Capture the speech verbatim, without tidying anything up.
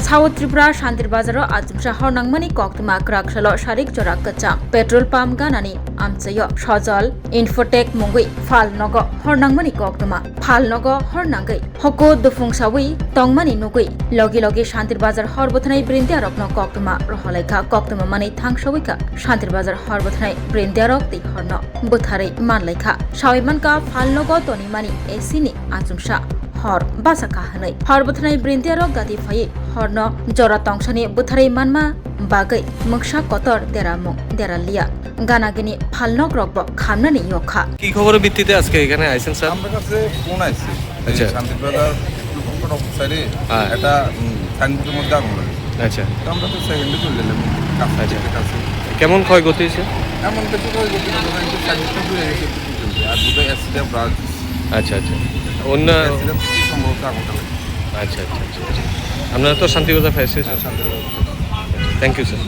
South Tripura Shantir Bazar o achomsa hor nangmani koktwma kwrak salo sarik jora kwcham petrol pump ganani amchaio Sojol Infotech mungwi phal nogo hor nangmani koktwma. Phal nogo hor nangwi hoko dufung sawi tongmani nugwi logi logi Shantir Bazar hor bwthanai brindia rokno koktwma roholaikha. Koktwma manwi thang sawi kha Shantir Bazar hor bwthanai brindia rok tei horno bwtharwi manlaikha. Sawi mankha phal nogo tonimani A C ni achomsa hor basa kha hwnwi. Hor bwthanai brindia rok gati phaiwi horno jora tongsani bwtharwi manma bagwi mungsa kotor deramung deralia. Ganagini phalnokrokbo khamnani yokha. কি খবরের ভিত্তিতে আজকে এখানে আইছেন স্যার? আমার কাছে ফোন আসছে যে আচ্ছা। শান্তিবাজার পেট্রোল পাম্পের অপোজিট সাইডে হ্যাঁ। একটা, উম, সাইনবোর্ডের মধ্যে আগুন লেগেছে। আচ্ছা। তো আমরা তো সেকেন্ডে চলে গেলাম, কাছে আচ্ছা। কাছে। কেমন ক্ষয়ক্ষতি হয়েছে? এমন কিছু ক্ষয়ক্ষতি না, ধরো একটু সাইনবোর্ডটা পুড়ে গেছে একটু পর্যন্ত। আর দুটো অ্যাসিডে ব্রাশ আচ্ছা, আচ্ছা। অন্য অ্যাসিডে সম্ভবত আগুনটা লেগেছে। আচ্ছা, আচ্ছা, আচ্ছা, আচ্ছা। আপনারা তো শান্তিবাজার ফায়ার স্টেশন? হ্যাঁ, শান্তিবাজার। Thank you, sir.